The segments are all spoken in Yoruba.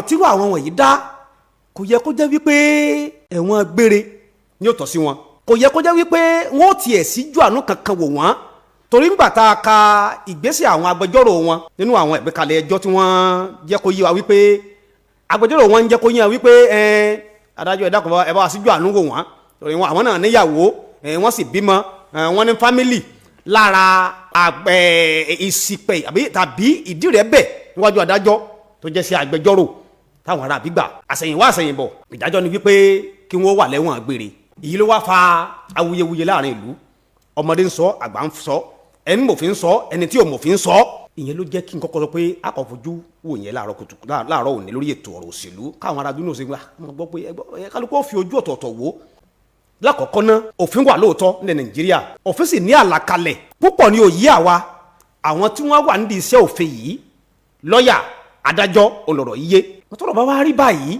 Ọ̀ràn tírú àwọn wọ̀nyí dá, kò yẹ kó jẹ́ wípé ẹ̀wọ̀n gbére ni ó tọ́ sí wọn. Kò yẹ kó jẹ́ wípé wọ́n ó tiẹ̀ síjú àánú kankan wò wọ́n, torí ńgbà tá a ka ìgbésẹ̀ àwọn agbẹjọ́rò wọn nínú àwọn ìgbékalẹ̀ ẹjọ́ tí wọ́n jẹ́ kó yé wa wípé agbẹjọ́rò wọn ń jẹ́ kó yé wa wípé ẹ adájọ́, ẹ dákun, ẹ bá wa síjú àánú wò wọ́n, torí wọn àwọn náà níyàwó, wọ́n sì bímọ, wọ́n ní family lára àgbẹ̀ ìsìpẹ̀ àbí tàbí ìdí rẹ̀ bẹ̀ níwájú adájọ́ tó jẹ́ sí agbẹjọ́rò táwọn ará àbígbà. Àsẹ̀yìnwá àsẹ̀yìnbọ̀, ìdájọ́ ni wípé kí wọ́n wà lẹ́wọ̀n gbére. Èyí ló wá fa awuyewuye láàrin ìlú. Ọmọdé ń sọ, àgbà ń sọ, ẹni mòfin ń sọ, ẹni tí ò mòfin ń sọ. Ìyẹn ló jẹ́ kí n kọ́kọ́ sọ pé a kò fojú wò yẹn láàárọ̀ kùtù, láàárọ̀ òní, lórí ètò ọ̀rọ̀ òṣèlú, káwọn ará dúnú òṣèlú gbà gbọ́ pé kálukú ó fi ojú ọ̀tọ̀ọ̀tọ̀ wò. Lákọ̀ọ́kọ́ ná, òfin wà lóòótọ́ nílẹ̀ Nàìjíríà. Òfin sì ní àlàkalẹ̀ púpọ̀ ní òye àwa àwọn tí wọ́n wà nídìí iṣẹ́ òfin yìí, lọ́ọ̀yà, adájọ́, olọ̀rọ̀ yíyé. Wọ́n tọrọ bá wá rí báyìí,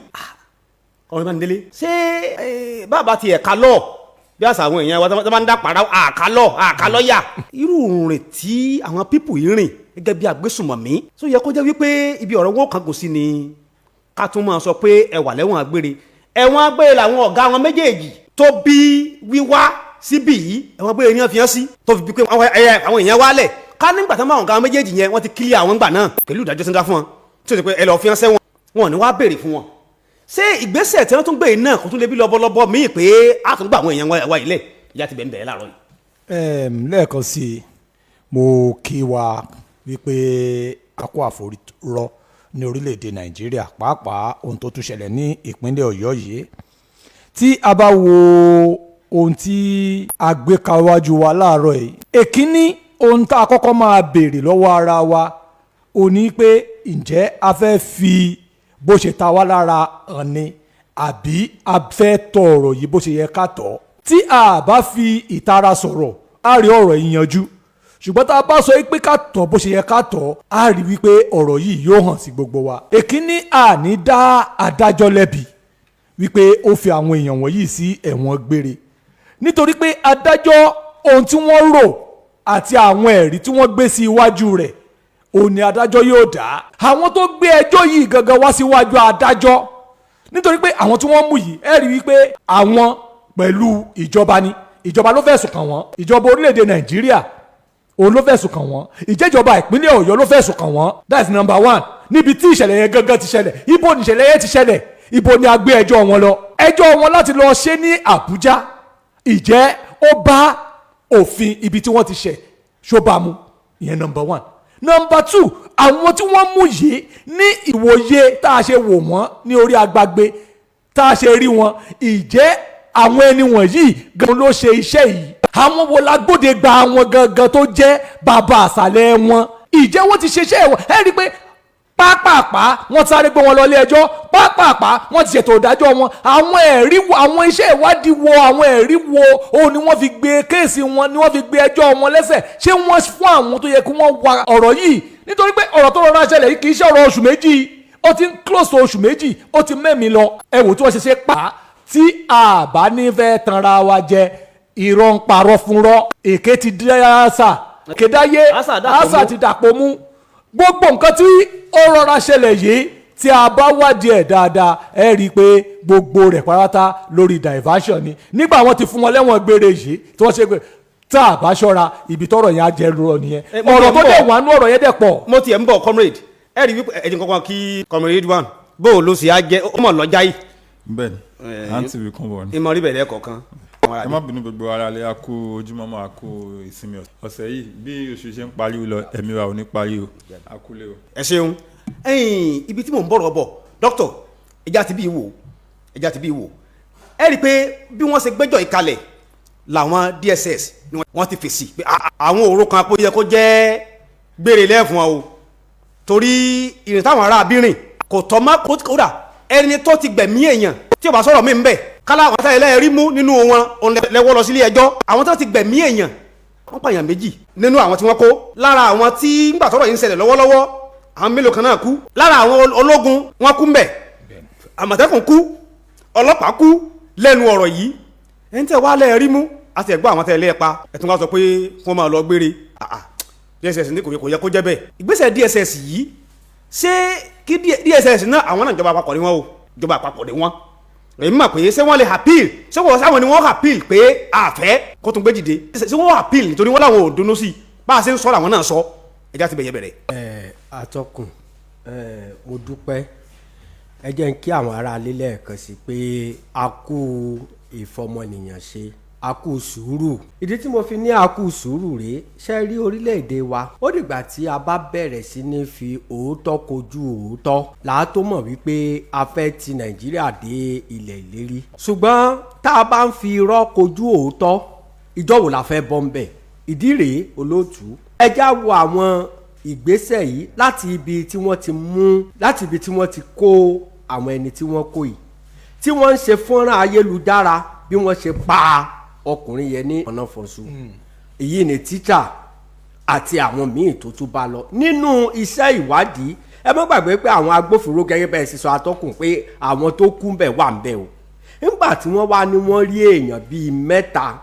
ọ̀rẹ́ bá ń délé ṣé bàbá ti ẹ̀ka lọ́ọ̀ bí àṣà àwọn èèyàn wa tó bá ń dá pàrọ̀ àkálọ̀ àkálọ́yà, irú rìn tí àwọn people yìí rìn gẹ́gẹ́ bí agbésùmọ̀mí tó yẹ kó jẹ́ wípé ibi ọ̀rọ̀ wọn kàn kò sí ni ká tún máa sọ pé ẹ wà lẹ́wọ̀n agbére. Ẹ̀wọ̀n agbére làwọn ọ̀gá wọn méjèèjì tó bí wíwá síbí yìí, ẹ̀wọ̀n agbére ni wọ́n fi hàn sí, tó fi bí pé àwọn èèyàn wálẹ̀ ká nígbà tó máa ọ̀gá wọn méjèèjì yẹn, wọ́n ti kílí àwọn gbà náà pẹ̀lú ìdájọ́ tí ń dá fún wọn, tí ó ti pé ẹ lọ́ọ́ fi hàn sẹ́wọ̀n, wọn ò ní wá béèrè fún wọn. Ṣé ìgbésẹ̀ tí wọ́n tún gbé yìí náà kò tún lè bí lọ́bọ̀lọ́bọ̀ míì pé a tún gbà àwọn èèyàn wa ilẹ̀ ìyá ti bẹ̀ ń bẹ̀rẹ̀ láàárọ̀ yìí? Lẹ́ẹ̀kan sí i, mo kí wa wípé a kó àforírọ́ ní orílẹ̀-èdè Nàìjíríà, pàápàá ohun tó tún ṣẹlẹ̀ ní ìpínlẹ̀ Ọ̀yọ́ yìí. Tí a bá wo ohun tí a gbé kawájú wa láàárọ̀ yìí, èkíní, ohun tá a kọ́kọ́ máa béèrè lọ́wọ́ ara wa ò ní pé, ǹjẹ́ a fẹ́ fi bó ṣe ta wá lára hàn ni, àbí a fẹ́ tọ ọ̀rọ̀ yìí bó ṣe yẹ ká tọ̀? Tí a bá fi ìtara sọ̀rọ̀, á rí ọ̀rọ̀ yìí yanjú, ṣùgbọ́n tá a bá sọ pé ká tọ̀ bó ṣe yẹ ká tọ̀, á rí wípé ọ̀rọ̀ yìí yóò hàn sí gbogbo wa. Èkíní, àní dá adájọ́ lẹ́bi wípé ó fi àwọn èèyàn wọ̀nyí sí ẹ̀wọ̀n gbére, nítorí pé adájọ́, ohun tí wọ́n rò àti àwọn ẹ̀rí tí wọ́n gbé sí iwájú rẹ̀, òun ni adájọ́ yóò dá. Àwọn tó gbé ẹjọ́ yìí gangan wá síwájú adájọ́, nítorí pé àwọn tí wọ́n mú yìí, ẹ rí wípé àwọn pẹ̀lú ìjọba ni. Ìjọba ló fẹ̀sùn kàn wọ́n. Ìjọba orílẹ̀-èdè Nàìjíríà òun ló fẹ̀sùn kàn wọ́n. Ìjẹ́jọba ìpínlẹ̀ Ọ̀yọ́ ló fẹ̀sùn kàn wọ́n. That's number one. Níbi tí ìṣẹ̀lẹ̀ yẹn gangan ti ṣẹlẹ̀, ibo ni ìṣẹ̀lẹ̀ yẹn ti ṣẹlẹ̀? Ibo ni a gbé ẹjọ́ wọn lọ? Ẹjọ́ wọn láti lọ ṣe ní Àbújá, ìjẹ́ ó bá òfin ibi tí wọ́n ti ṣẹ̀, ṣó bá mu? Ìyẹn number one. Number two, àwọn tí wọ́n mú yìí, ní ìwòye tá a ṣe wò wọ́n ní orí agbágbé, tá a ṣe rí wọn, ìjẹ́ àwọn ẹni wọ̀nyí gan ló ṣe iṣẹ́ yìí? Àwọn wo la gbóde gba àwọn gangan tó jẹ́ bàbá àṣàlẹ̀ wọn? Ìjẹ́ wọ́n ti ṣe iṣẹ́ wọn? Ẹ rí i pé pápápá wọ́n sáré gbé wọn lọ ilé ẹjọ́, pápápá wọ́n ti ṣètò ìdájọ́ wọn. Àwọn ẹ̀rí wo, àwọn iṣẹ́ ìwádìí wo, àwọn ẹ̀rí wo òun ni wọ́n fi gbé case wọn, ni wọ́n fi gbé ẹjọ́ wọn lẹ́sẹ̀? Ṣé wọ́n fún àwọn tó yẹ kí wọ́n wa ọ̀rọ̀ yìí? Nítorí pé ọ̀rọ̀ tó rọra ṣẹlẹ̀ yìí kì í ṣe ọ̀rọ̀ oṣù 2. Ó ti ń close to oṣù 2, ó ti mẹ́mi lọ. Ẹ wò tí wọ́n ṣe ṣe pa. Tí a bá ní fẹ́ tanra wa jẹ, irọ́ ń parọ́ fúnrọ́, èké ti dé, àṣà èké dáyé. Àṣà dàpọ̀ àṣà mú. Ti dàpọ̀ mú. Gbogbo nǹkan tí ó rọra ṣẹlẹ̀ yìí, tí a bá wádìí ẹ̀ dáadáa, ẹ rí i pé gbogbo rẹ̀ pátá lórí diversion ni. Nígbà wọn ti fún wọn lẹ́wọ̀n gbére yìí tí wọ́n ṣe pé tá a bá ṣọ́ra, ibi tọ́rọ̀ yẹn á jẹ́ lọ nìyẹn. Mo Ọ̀rọ̀ tiẹ̀ ń tó bọ̀. dẹ̀ wà nú ọ̀rọ̀ yẹn dẹ̀ pọ̀. Mo tiẹ̀ ń bọ̀, comrade. Ẹ rí wípé ẹ̀jẹ̀ kankan kí comrade Ridwan, bó o ló ṣe á jẹ́ ó mọ̀ lọ́jà yìí. Bẹ́ẹ̀ni, àǹtí mi kàn bọ̀ ni. Ìmọ̀ rí bẹ̀rẹ̀ kọ̀ọ̀kan. Ẹ má bínú, gbogbo ara lè, a kú ojúmọ́mọ́, a kú ìsinmi ọ̀sẹ̀ yìí. Bí oṣù ṣe ń parí lọ, ẹ̀mí wa ò ní parí o, a kú lé o. Ẹ ṣeun. Ẹ̀yìn ibi tí mò ń bọ̀rọ̀ bọ̀, dókítà, ẹja ti bí wò, ẹja ti bí wò. Ẹ rí i pé bí wọ́n ṣe gbẹ́jọ́ ìkalẹ̀ làwọn DSS ni wọ́n ti fèsì pé àwọn òru kan pé ó yẹ kó jẹ́ gbére lẹ́fún ọ o, torí ìrìn táwọn ará abírìn kò tọ́ mọ́. Kódà ẹni tó ti gbẹ̀mí èèyàn, tí ò bá sọ̀rọ̀ mí ń bẹ̀ kálá, àwọn táyà ẹlẹ́rìí mú nínú wọn òun lẹ́wọ́ lọ sílé ẹjọ́. Àwọn tó ti gbẹ̀mí èèyàn, wọ́n pààyàn méjì nínú àwọn tí wọ́n kó lára àwọn tí ńgbà tọ́rọ̀ yìí ń ṣẹlẹ̀ lọ́wọ́lọ́wọ́. Àwọn mélòó kan náà kú lára àwọn ológun, wọ́n kú ńbẹ̀, Àmọ̀tẹ́kùn kú, ọlọ́pàá kú lẹ́nu ọ̀rọ̀ yìí. Ẹni tẹ́ wá lẹ́ẹ̀rí mú àti ẹ̀gbọ́n àwọn tẹ́ lé ẹ pa, ẹ̀tún wá sọ pé kí wọ́n máa lọ gbére. Ah, ah. DSS ní kò yẹ kó jẹ́ bẹ́ẹ̀. Ìgbésẹ̀ DSS yìí, ṣé kí Kí DSS náà, àwọn náà, ìjọba àpapọ̀ ni wọ́n o, ìjọba àpapọ̀ ni wọ́n. Èmi mọ̀ pé ṣé wọ́n lè appeal? Ṣé wọ́n sáwọn ni wọ́n appeal pé àfẹ́ kó tún gbé dìde? Ṣé wọ́n appeal nítorí wọ́n làwọn ò dunnú sí i? Bá a ṣe ń sọ làwọn náà sọ. Ẹja ti bẹ̀yẹ bẹ̀rẹ̀. Ẹ atọ́kùn, ẹ mo dúpẹ́. Ẹ jẹ́ n kí àwọn aráalé lẹ́ẹ̀kan sí pé a kú ìfọmọnìyàn ṣe, a kú sùúrù. Ìdí tí mo fi ní a kú sùúrù rèé: ṣe rí orílẹ̀-èdè wa, ó dìgbà tí a bá bẹ̀rẹ̀ sí ní fi òótọ́ kojú òótọ́ làá tó mọ̀ wípé a fẹ́ ti Nàìjíríà dé ilẹ̀ ìlérí. Ṣùgbọ́n tá a bá ń fi irọ́ kojú òótọ́, ìjọ́ wo la fẹ́ bọ́ ń bẹ̀? Ìdí rèé, olóòtú, ẹ já wo àwọn ìgbésẹ̀ yìí láti ibi tí wọ́n ti mú, láti ibi tí wọ́n ti kó àwọn ẹni tí wọ́n kó yìí, tí wọ́n ń ṣe fọ́nrán ayélujára bí wọ́n ṣe pa ọkùnrin yẹn ní ọ̀nà fọ̀ṣù. Èyí ni tíṣà àti àwọn míì tó tún bá lọ nínú iṣẹ́ ìwádìí. Ẹ má gbàgbé pé àwọn agbófinró, gẹ́gẹ́ bẹ́ẹ̀ sì sọ, atọ́kùn, pé àwọn tó kú bẹ̀ wà ń bẹ̀ o. Nígbà tí wọ́n wá ní wọ́n rí èèyàn bíi 3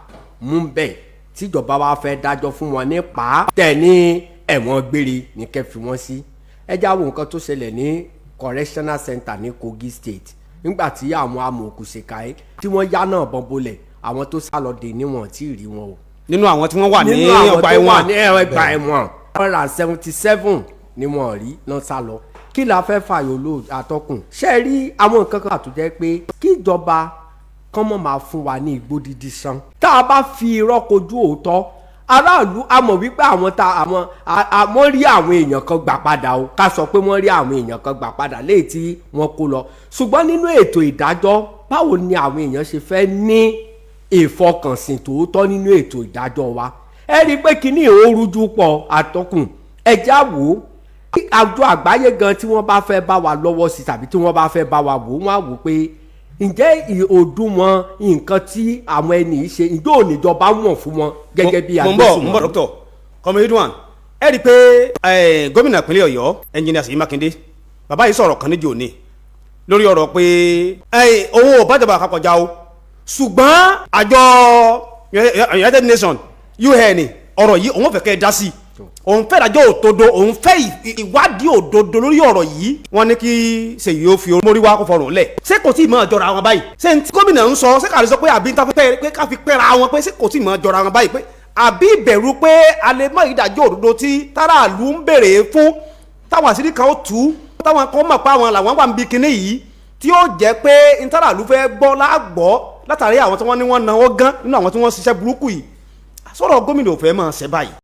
mú bẹ̀, tíjọba wa fẹ́ dájọ́ fún wọn ní pa tẹ̀ ní ẹ̀wọ̀n gbére ní kẹ́ fi wọ́n sí. Ẹ já wo nǹkan tó ṣẹlẹ̀ ní correctional center ní Kogi State, nígbà tí àwọn amòòkùnṣèkà yìí tí wọ́n yá náà bọ́n bolẹ̀. Àwọn tó sá lọ dè níwọ̀n tí ì rí wọn o. Nínú àwọn tí wọ́n wà ní Nínú àwọn ọgbà tó wà ẹ̀wọ̀n. Ní ọgbà ẹ̀wọ̀n, 177 ni wọ́n rí náà sá lọ. Kí la fẹ́ fààyò ló, atọ́kùn? Ṣe rí àwọn nǹkan kan àtúnjẹ́ pé kí ìjọba kán mọ̀ máa fún wa ní igbó dídí san. Tá a bá fi irọ́ kojú òótọ́, aráàlú a mọ̀ wípé àwọn ta àwọn wọ́n rí àwọn èèyàn kan gbà padà o. Ká sọ pé wọ́n rí àwọn èèyàn kan gbà padà léyìí tí wọ́n kó lọ, ṣùgbọ́n nínú ètò ìdájọ́, báwo ni àwọn èèyàn ṣe fẹ́ ní ìfọkànsìn tòótọ́ nínú ètò ìdájọ́ wa? Ẹ rí i pé kíní ìhórújú pọ̀, atọ́kùn. Ẹ já wò ó, àjọ àgbáyé gan, tí wọ́n bá fẹ́ bá wa lọ́wọ́ sí tàbí tí wọ́n bá fẹ́ bá wa wò ó, wọ́n á wò pé ǹjẹ́ òdiwọ̀n nǹkan tí àwọn ẹni yìí ṣe, ǹjẹ́ òníjọba wọ̀n fún wọn gẹ́gẹ́ bí Mo ń bọ̀, mo ń bọ̀, dókítà kọ́mọ Ridwan. Ẹ rí i pé gómìnà ìpínlẹ̀ Ọ̀yọ́, ẹnjìnìà Ṣèyí Mákindé, bàbá yìí sọ̀rọ̀ kan níjó ní lórí ọ̀rọ̀ pé owó bàjọba àpapọ̀ já o, ṣùgbọ́n àjọ United Nations, UN, ọ̀rọ̀ yìí òun fẹ́ kẹ́ ẹ dá sí i. Òun fẹ́ ìdájọ́ òdodo, òun fẹ́ ìwádìí òdodo lórí ọ̀rọ̀ yìí. Wọ́n ní kí Ṣèyí ó fi mórí wá kó fọrùn lẹ̀. Ṣé kò tí ì máa jọra wọn báyìí? Ṣé n tí gómìnà ń sọ, ṣé kàrí sọ pé àbí ń ta pé pé ká fi pẹ́ra wọn, pé ṣé kò tí ì máa jọra wọn báyìí, pé àbí ìbẹ̀rù pé a lè mọ ìdájọ́ òdodo tí táráàlú ń béèrè fún, táwọn àṣírí kan ó tú, táwọn kan mọ̀ pé àwọn làwọn wà ń bi kinní yìí, tí ó jẹ́ pé ntàràlú fẹ́ gbọ́ láàgbọ́ látàrí àwọn tí wọ́n ní wọ́n náwó gán nínú àwọn tí wọ́n ṣiṣẹ́ burúkú yìí? Sọ̀rọ̀ gómìnà ò fẹ́ máa ṣe báyìí.